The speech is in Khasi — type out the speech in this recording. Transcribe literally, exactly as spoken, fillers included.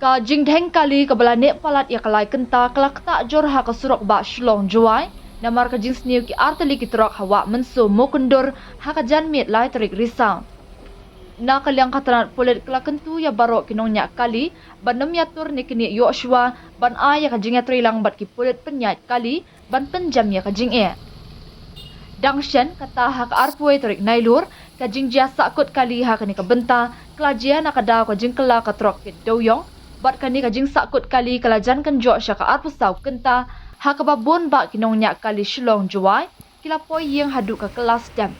Ka jingdheng kali kaba la neh palat ïa ka lai kynta ka la ktah jur ha ka surok bah Shillong Jowai, namar ka jingsniew ki artylli ki trok ha Wah Mynso Mawkyndur ha ka janmiet lai tarik Risaw. Na ka liang ka tnat pulit ka la kyntu ïa baroh ki nongñiah kali ban ym ïatur ne knieh ïoh shuwa ban ai ïa ka jingïatreilang bad ki pulit pynïaid kali ban pynjem ïa ka jingeh. Dang shen kata ha ka arphew wei tarik Nailur, ka jingjia sahkut kali ha kane ka bynta ka la jia na ka daw ka jingkylla ka trok kit dewïong, bad kane ka jingsahkut kali ka la jan kynjoh sha ka arphew saw kynta, ha kaba bun bah ki nongñiah kali Shillong Jowai ki la poi ïing haduh ka kylla stem.